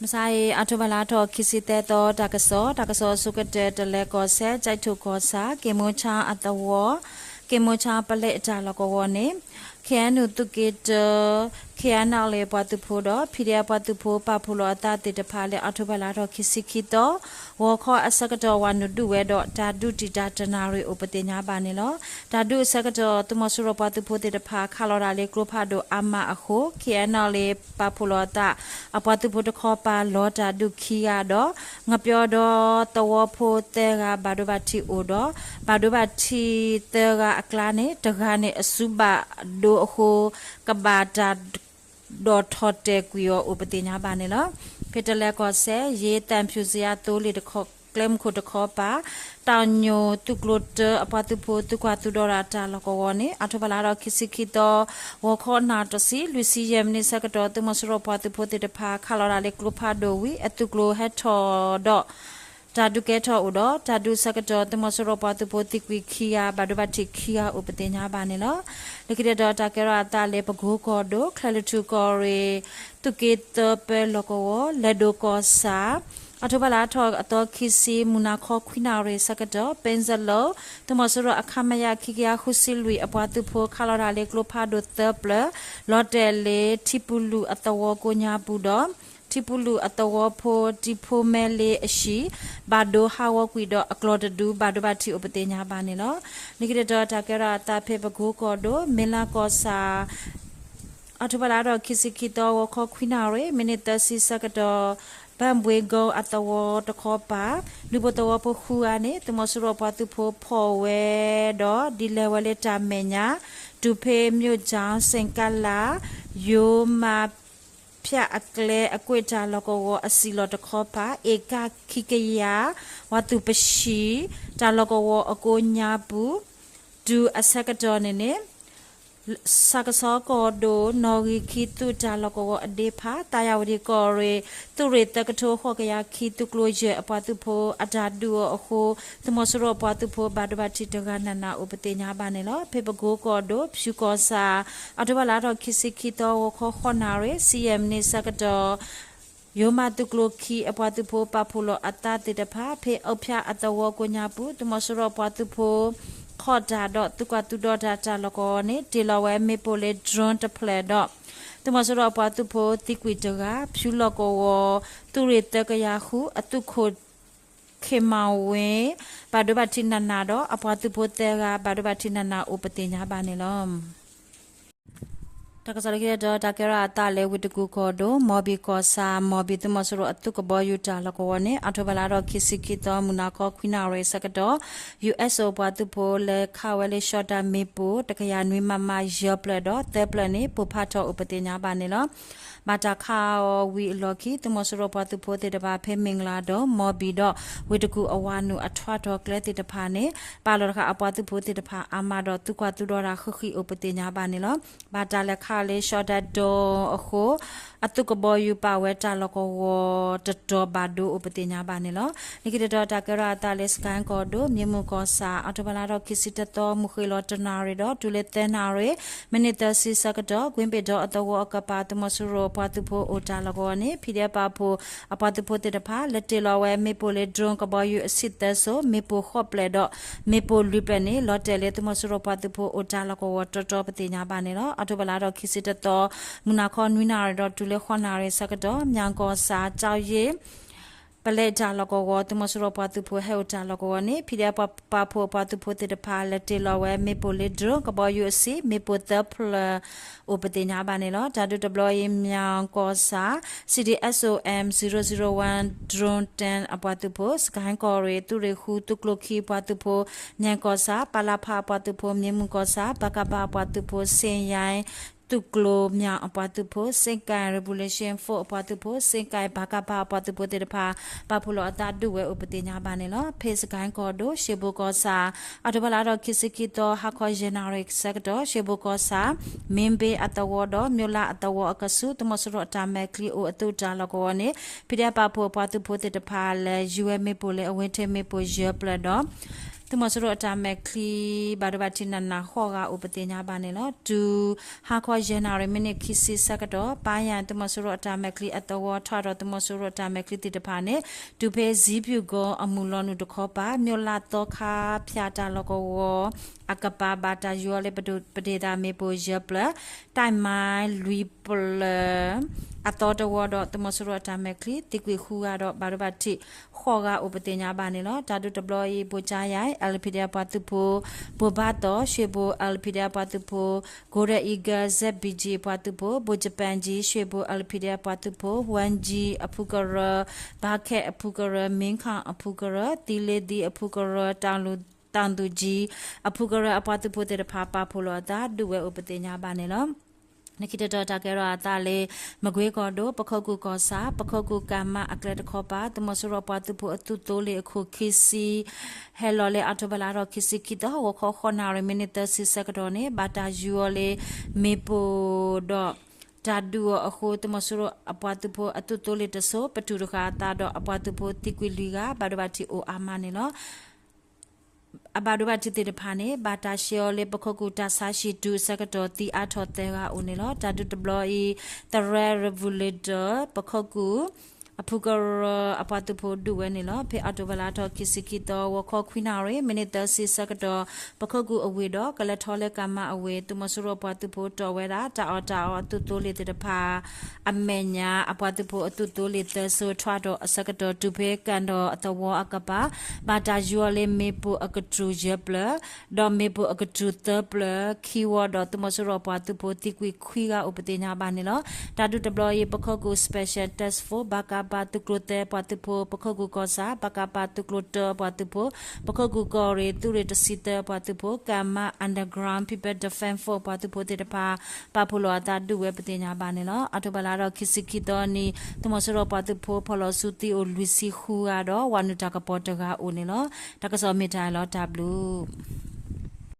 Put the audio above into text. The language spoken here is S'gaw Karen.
မုၢ်ဆါအံၤ အီးထိဘၢၣ်လါထီၣ်ခံဆံသၢသီ တၢ်ကစီၣ်, တၢ်ကစီၣ်အဆိကတၢၢ် တလဲၤကီၢ်စဲၣ် ကၠဲးထိၣ်ကီၢ်ဆၣ် က့ၤမိၢ်ဆါအသဝီ, က့ၤမိၢ်ဆါပလဲအတၢ်လီၢ်ကဝီၤန့ၣ် ခ့ၣ်အဲၣ်ယူၣ်သုးက့တၢ, ခ့ၣ်အဲၣ်ယူၣ်လၢပှၤသုးဖိဒီး ဖံဒဲပှၤသုးဖိ ပာ်ဖှိၣ်လီၤအသးသ့ၣ်တဖၣ်လၢ အီးထိဘၢၣ်လါထီၣ်ခံဆံခံသီ ဂီၤခီအဆၢကတီၢ် ဝၤနုာ်ဒုးဝဲဒီး တၢ်ဒုးတံာ်တာ်တနၣ်ရံၣ်အိၣ်ပသ့ၣ်ညါဘၣ်န့ၣ်လီၤ. တၢ်ဒုးအဆၢကတီၢ် သုးမီၤစိရိၤပှၤသုးဖိသ့ၣ်တဖၣ် ခးလီၤတၢ်လၢကျိဖးဒိၣ်အါမးအဃိ ခ့ၣ်အဲၣ်ယူၣ်လၢပာ်ဖှိၣ်လီၤအသး အပှၤသုးဖိတခီပၤ လီၤတၢ်ဒုးခံဂၤဒီး ငပျီဒီသဝီဖိသၢဂၤ ဘၣ်ဒိဘၣ်ထံးအိၣ်ဒီး ဘၣ်ဒိဘၣ်ထံးသၢဂၤအကျါန့ၣ် တဂၤန့ၣ် အစုဘၣ်ဒိအဃိ ကဘၣ်တၢ် ဒီးထီၣ်တဲာ်ကွံာ်အီၤအိၣ်ပသ့ၣ်ညါဘၣ်န့ၣ်လီၤ. ဖဲတလဲၤကီၢ်စဲၣ် ယ့သၣ်ဖၠူၣ်စံယါသိလ့ၣ် ကျဲမုၢ်ခိၣ်တခီပၤ တၢ်ညိၣ်သုးကျိၤတၢ အပှၤသုးဖိ သုးကွၢ်သုးဒီတၢ်လီၢ်ကဝီၤန့ၣ် အီးထိဘၢၣ်လါထီၣ်ခံဆံခံသီ ဂီၤခီနၣ်ရံၣ်တဆံ လွံၢ်ဆံယဲၢ်မံးနံးဆၢကတီၢ် သုးမီၤစိရိၤပှၤသုးဖိသ့ၣ်တဖၣ် ခးလီၤတၢ်လၢကျိဖးဒိၣ်ဝံၤ အသုးကျိၤဟဲထီၣ်ဒီး တၢ်ဒုးကဲထီၣ်အိၣ်ဒီး တၢ်ဒုးဆၢကတီၢ် သုးမီၤစိရိၤပှၤသုးဖိသံကွံာ်ခံဂၤ ဘၣ်ဒိဘၣ်ထံးခံဂၤအိၣ်ပသ့ၣ်ညါဘၣ်န့ၣ်လီၤ. လၢခံတတီၤ တၢ်ကဲထီၣ်အသးလၢ ပကိကီၢ်ဒိၣ် ချဲးလွီၢ်ထူၣ်ကီၢ်ရ့ၣ် သုးက့သၢပၢလီၢ်ကဝီၤ လဲၤဒိၣ်ကီၢ်ဆၣ် အီးထိဘၢၣ်လါထီၣ်အသီခံဆံ မုၢ်နၤခီခွံနၣ်ရံၣ်ဆၢကတီၢ် ပ့စလိၤ သုးမီၤစိရိၤအ ခမရ ခံကယၤဃုဆံလွံၢ် အပှၤသုးဖိ ခးလီၤတၢ်လၢကျိဖးဒိၣ်သၢပျၢၤ လီၤတဲာ်လၢ ထံပူၤလူၢ်အသဝီကိးညါပူၤဒီး ထံပူၤလူၢ်အသဝီဖိ တံၤဖိမဲလ့အဟံၣ် ဘၣ်ဒိဟးဂီၤကွံာ်ဒီး အကျီၢ်တဒု ဘၣ်ဒိဘၣ်ထံးအိၣ်ပသ့ၣ်ညါဘၣ်န့ၣ်လီၤ. လၢခံတတီၤ တၢ်ကဲထီၣ်အသးဖဲ ပကိကီၢ်ဒိၣ် မ့လၢကီၢ်ဆၣ် အီးထိဘၢၣ်လါထီၣ်ခံဆံခံသီ ဂီၤခီခွံနၣ်ရံၣ် မံးနံးသၢဆံဆၢကတီၢ် ဘၣ်ဘှ့ကီအသဝီတခီပၤ လုၢ်ဖိသဝီဖိဃုဂၤန့ၣ် သုးမီၤစိရိၤပှၤသုးဖိဖီၣ်ဝဲဒီး ဒ်လဲၣ်ဝဲလၢတၢ်မဲာ်ညါ တူၢ်ဖ့း မြို့ကျောင်း စ့ၣ်ကလၣ် ယိၤမး ဖၠၣ်အကျဲအကွဲၢ်တၢ်လီၢ်ကဝီၤအစံၣ်လီၤတခီပၤ အ့ၣ်ကၣ်ခံကယၤ ဝၤသူၣ်ပဟံၣ် တၢ်လီၢ်ကဝီၤအကိးညါပူၤ တုၤအဆၢကတီၢ်န့ၣ်န့ၣ် ဆၣ်ကဆီကီၢ်ဒိၣ် နီၣ်ဂံၢ်ခံသုးတၢ်လီၢ်ကဝီၤအဒ့ဖး သးယၤဝတံၣ်ကီၢ်ရ့ၣ် သုးရ့ၣ်သၢကထိဃိးကယၤခံ သုးကျိၤယဲၢ်အပှၤသုးဖိ အတၢ်ဒုးအီၤအဃိ သုးမီၤစိရိၤအပှၤသုးဖိ ဘၣ်ဒိဘၣ်ထံးတဂၤနးနးအိၣ်ပသ့ၣ်ညါဘၣ်န့ၣ်လီၤ. ဖဲပကိကီၢ်ဒိၣ် ဖၠူကီၢ်ဆၣ် အီးထိဘၢၣ်လါထီၣ်ခံဆံခံသီ ဂီၤခီဃိးနၣ်ရံၣ် ဆံယဲၢ်မံးနံးဆၢကတီၢ် ယိၤမးသုးကျိၤခံ အပှၤသုးဖိပာ်ဖှိၣ်လီၤအသးသ့ၣ်တဖၣ် ဖဲအီၣ်ဖၠၣ်အသဝီကိးညါပူၤ သုးမီၤစိရိၤပှၤသုးဖိ ခီၣ်တၢ်ဒီးသုးကွၢ်သုးဒီတၢ်တၢ်လီၢ်ကဝီၤန့ၣ် တ့ၢ်လီၤဝဲမ့ၣ်ပိၢ်လၢ drone တဖျၢၣ်ဒီး သုးမီၤစိရိၤအပှၤသုးဖိသံကွံာ်တဂၤ ဖၠူလီၢ်ကဝီၤ သုးရ့ၣ်သၢကယၤဃု အသုးခိၣ် ခ့ၣ်မၤဝ့ ဘၣ်ဒိဘၣ်ထံးနးနးဒီး အပှၤသုးဖိသၢဂၤ ဘၣ်ဒိဘၣ်ထံးနးနးအိၣ်ပသ့ၣ်ညါဘၣ်န့ၣ်လီၤ. တၢ်ကစီၣ်လၢခံတတီၤ တၢ်ကဲထီၣ်အသးလၢ ဝ့ၢ်တကူၣ်ကီၢ်ဒိၣ် မီၢ်ဘံၣ်ကီၢ်ဆၣ် မီၢ်ဘံၣ်သုးမီၤစိရိၤအသုးကဘီယူၤတၢ်လီၢ်ကဝီၤန့ၣ် အီးထိဘၢၣ်လါထီၣ်ခံဆံခံသီ မုၢ်နၤခီခွံနၣ်ရံၣ်ဆၢကတီၢ် ယူၣ်အ့ၣ်အိၣ်ပှၤသုးဖိလဲၤခးဝဲလၢ ရှီၣ်တၢ်မ့ၣ်ပိၢ် တကယၤနွံမမ ယဲၢ်ဖျၢၣ်ဒီး သၢဖျၢၣ်န့ၣ် ပိၢ်ဖးထီၣ်အိၣ်ပသ့ၣ်ညါဘၣ်န့ၣ်လီၤ. ဘၣ်တၢ်ခးအီၤဝံၤအလီၢ်ခံ သုးမီၤစိရိၤပှၤသုးဖိသ့ၣ်တဖၣ် ဖဲမ့ၣ်ကလၤဒိၣ် မီၢ်ဘံၣ်ဒီး ဝ့ၢ်တကူၣ်အဝၤနုာ် အထွးထီၣ်ကျဲသ့ၣ်တဖၣ်န့ၣ် ပာ်လီၤတဃာ်အပှၤသုးဖိသ့ၣ်တဖၣ်အါမးဒီး သုးကွၢ်သုးဒီတၢ်ဃံးဃံးအိၣ်ပသ့ၣ်ညါဘၣ်န့ၣ်လီၤ. ဘၣ်တၢ်လဲၤခးလၢ ရှီၣ်တၢ်ဒိၣ်အဃိ အသုးကဘီယူၤပာ်ဝဲတၢ်လီၢ်ကဝီၤတတီၤဘၣ်ဒိအိၣ်ပသ့ၣ်ညါဘၣ်န့ၣ်လီၤ. လၢခံတတီၤ တၢ်ကဲထီၣ်အသးလၢ စကဲၣ်ကီၢ်ဒိၣ် မ့ၢ်မုၢ်ကီၢ်ဆၣ် အီးထိဘၢၣ်လါထီၣ်ခံဆံတသီ မုၢ်ဃ့ၢ်လီၤတနၣ်ရံၣ်ဒီး တုၤလၢသၢနၣ်ရံၣ် မံးနံးသၢဆံဆၢကတီၢ် ကွ့ဘ့ၣ်ဒီအသဝီအကပၤ သုးမီၤစိရိၤပှၤသုးဖိအိၣ်တၢ်လီၢ်ကဝီၤန့ၣ် ဖံဒဲပာ်ဖှိၣ်အပှၤသုးဖိသ့ၣ်တဖၣ် လဲၤတ့ၢ်လီၤဝဲမ့ၣ်ပိၢ်လၢ drone ကဘီယူၤအဆံသၢစိ မ့ၣ်ပိၢ်ဃိးဖျၢၣ်ဒီး မ့ၣ်ပိၢ်လွံၢ်ဖျၢၣ်န့ၣ် လီၤတဲာ်လၢသုးမီၤစိရိၤပှၤသုးဖိအိၣ်တၢ်လီၢ်ကဝီၤတီတီပသ့ၣ်ညါဘၣ်န့ၣ်လီၤ. အီးထိဘၢၣ်လါထီၣ်ခံဆံတသီ မုၢ်နၤခီနွံနၣ်ရံၣ်ဒီးတုၤလၢဃိးနၣ်ရံၣ်ဆၢကတီၢ် မၠၣ်ကီၢ်ဆၣ် ကၠီယ့ၣ် ပလဲတၢ်လီၢ်ကဝီၤ သုးမီၤစိရိၤပှၤသုးဖိဟဲအိၣ်တၢ်လီၢ်ကဝီၤန့ၣ် ဖံဒဲပာ်ဖှိၣ်အပှၤသုးဖိသ့ၣ်တဖၣ် လဲၤတ့ၢ်လီၤဝဲမ့ၣ်ပိၢ်လၢ drone ကဘီယူၤအဆံ မ့ၣ်ပိၢ်သၢဖျၢၣ်အိၣ်ပသ့ၣ်ညါဘၣ်န့ၣ်လီၤ. တၢ်ဒုးတဘျီအံၤ မၠၣ်ကီၢ်ဆၣ် CDSOM zero zero one drone ten အပှၤသုးဖိ စကဲၣ်ကီၢ်ရ့ၣ် သုးရ့ၣ်ဃုသုးကျိၤခံအပှၤသုးဖိ မၠၣ်ကီၢ်ဆၣ် ပလဖအပှၤသုးဖိ မ့ၢ်မုၢ်ကီၢ်ဆၣ် ပကဖအပှၤသုးဖိ စ့ၣ်ယါ သုးကျိၤမၠၣ်အပှၤသုးဖိ စ့ၣ်ကၣ် Revolution Force အပှၤသုးဖိ စ့ၣ်ကၣ် ပကဖအပှၤသုးဖိသ့ၣ်တဖၣ် ပာ်ဖှိၣ်လီၤအသးဒုးဝဲအိၣ်ပသ့ၣ်ညါဘၣ်န့ၣ်လီၤ. ဖဲစကဲၣ်ကီၢ်ဒိၣ် ရှ့ဘိၣ်ကီၢ်ဆၣ် အီးထိဘၢၣ်လါထီၣ်ခံဆံခံသီ ဟါခီယဲၢ်နၣ်ရံၣ်ဆၢကတီၢ် ရှ့ဘိၣ်ကီၢ်ဆၣ် မ့ၣ်ဘ့အသဝီဒီး မျိးလးအသဝီအကဆူး သုးမီၤစိရိၤအတၢ်မဲာ်ချံအိၣ်အသုးတၢ်လီၢ်ကဝီၤန့ၣ် ဖံဒဲပာ်ဖှိၣ်အပှၤသုးဖိသ့ၣ်တဖၣ် လဲၤယူၤဝဲမ့ၣ်ပိၢ်လၢအဝဲထၢမ့ၣ်ပိၢ်ယဲၢ်ဖျၢၣ်ဒီး သုးမီၤစိရိၤအတၢ်မဲာ်ချံ ဘၣ်ဒိဘၣ်ထံးနးနး ဃိးဂၤအိၣ်ပသ့ၣ်ညါဘၣ်န့ၣ်လီၤ. တုၤဟါခီယဲၢ်နၣ်ရံၣ် မံးနံးခံဆံဆၢကတီၢ် ပၢ်ယၢ် သုးမီၤစိရိၤအတၢ်မဲာ်ချံအသဝီထီၣ်ဒီး သုးမီၤစိရိၤအတၢ်မဲာ်ချံသ့ၣ်တဖၣ်န့ၣ် တုၤဖဲ ဇံးဖၠူၣ်ကီၤ အမုၢ်လီၤနုာ်တခီပၤ မၠိလးသီခါဖၠၣ်တၢ်လီၢ်ကဝီၤအကပၤ ဘၣ်တၢ်ယူၤအီၤလၢ ပဒိၣ်ပဒ့ၣ်သးမ့ၣ်ပိၢ်ယဲၢ်ဖျၢၣ် တၢ်မၤလွံၢ်ဖျၢၣ် အသီတဝီဒီး သုးမီၤစိရိၤအတၢ်မဲာ်ချံ သံကွံာ်ဃုဂၤဒီး ဘၣ်ဒိဘၣ်ထံးဃိးဂၤအိၣ်ပသ့ၣ်ညါဘၣ်န့ၣ်လီၤ. တၢ်ဒုးတဘျီအံၤ ဘိၣ်ကၠါယါ LPDF ပှၤသုးဖိ ဘိၣ်ဘါသီ ရှ့ဘိၣ် LPDF ပှၤသုးဖိ Golden Eagle ZBG ပှၤသုးဖိ ဘိၣ်ကပၣ်ကၠံ ရှ့ဘိၣ် LPDF ပှၤသုးဖိ ဝၣ်ကၠံအဖုကရၢ ဘါခဲအဖုကရၢ မ့ၢ်ခၣ်အဖုကရၢ သံလ့သံအဖုကရၢ တၢ်သူၣ်ကၠံအဖုကရၢ အပှၤသုးဖိသ့ၣ်တဖၣ် ပာ်ဖှိၣ်လိာ်အသး ဒုးဝဲအိၣ်ပသ့ၣ်ညါဘၣ်န့ၣ်လီၤ. လၢခံတတီၤ တၢ်ကဲထီၣ်အသးလၢ မကွ့ကီၢ်ဒိၣ် ပခိၣ်ကူၣ်ကီၢ်ဆၣ် ပခိၣ်ကူၣ်ကၣ်မးအကျဲတခီပၤ သုးမီၤစိရိၤပှၤသုးဖိအသုးသိလ့ၣ်အခိၣ်ခံဆံ ဟဲလီၤလၢ အီးထိဘၢၣ်လါထီၣ်ခံဆံခံသီ ဂီၤခီဃိးနၣ်ရံၣ် မံးနံးသၢဆံဆၢကတီၢ်န့ၣ် ဘၣ်တၢ်ယူၤအီၤလၢ မ့ၣ်ပိၢ်ဒီး တၢ်ဒုးအီၤအဃိ သုးမီၤစိရိၤအပှၤသုးဖိအသုးသိလ့ၣ်တစိၤ ပတုာ်တဃာ်အသးဒီး အပှၤသုးဖိသံကွံာ်လွံၢ်ဂၤ ဘၣ်ဒိဘၣ်ထံးအိၣ်အါမးန့ၣ်လီၤ. အဘၣ်ဒိဘၣ်ထံးသ့ၣ်တဖၣ်န့ၣ် ဘၣ်တၢ်ရှဲအီၤလၢ ပခိၣ်ကူၣ်တၢ်ဆါဟံၣ်တုၤအဆၢကတီၢ် သံအါထီၣ်သၢဂၤအိၣ်န့ၣ်လီၤ. တၢ်ဒုးတဘျီအံၤ သရဲ Revellator ပခိၣ်ကူၣ် အဖုကရၢအပှၤသုးဖိဒုးဝဲန့ၣ်လီၤ. ဖဲအီးထိဘၢၣ်လါထီၣ်ခံဆံခံသီ ဂီၤခီခွံနၣ်ရံၣ် မံးနံးသၢဆံဆၢကတီၢ် ပခိၣ်ကူၣ်အဝ့ၢ်ဒီး ကလဲၤထီၣ်လၢကၣ်မးအဝ့ၢ် သုးမီၤစိရိၤအပှၤသုးဖိတီၢ်ဝဲဒၣ် တၢ်အီၣ်တၢ်အီအသုးသိလ့ၣ်သ့ၣ်တဖၣ် အမဲာ်ညါ အပှၤသုးဖိအသုးသိလ့ၣ်သၢစိၤ ထွါထီၣ်အဆၢကတီၢ် တုၤဖဲကၣ်ဒီၣ်အသဝီအကပၤ ဘၣ်တၢ်ယူၤအီၤလၢ မ့ၣ်ပိၢ်အကတြူၢ်ယဲၢ်ဖျၢၣ် ဒီးမ့ၣ်ပိၢ်အကတြူၢ်သၢဖျၢၣ် ခံဝီဒီး သုးမီၤစိရိၤအပှၤသုးဖိသံကွံာ်ခွံဂၤအိၣ်ပသ့ၣ်ညါဘၣ်န့ၣ်လီၤ. တၢ်ဒုးတဘျီအံၤ ပခိၣ်ကူၣ် Special Task Force ဘၣ်ကးပၤသုးကျိၤသၢပှၤသုးဖိ ပခိၣ်ကူၣ်ကီၢ်ဆၣ် ဘၣ်ကးပၤသုးကျိၤတၢပှၤသုးဖိ ပခိၣ်ကူၣ်ကီၢ်ရ့ၣ် သုးရ့ၣ်တဆံသၢပှၤသုးဖိ ကၣ်မး Underground People Defense Force ပှၤသုးဖိသ့ၣ်တဖၣ် ပာ်ဖှိၣ်လိာ်အသးဒုးဝဲပသ့ၣ်ညါဘၣ်န့ၣ်လီၤ. အီးထိဘၢၣ်လါထီၣ်ခံဆံခံသီနံၤ သုးမီၤစိရိၤပှၤသုးဖိဖီၣ်လီၤစုသံအိၣ်လွံၢ်ဆံဃုဂၤဒီး ဝၤနုာ်တၢ်ကပီၤတဂၤအိၣ်န့ၣ်လီၤ. တၢ်ကစီၣ်မ့ၢ်တၢ်အံၤလီၤ တၢ်ဘျုး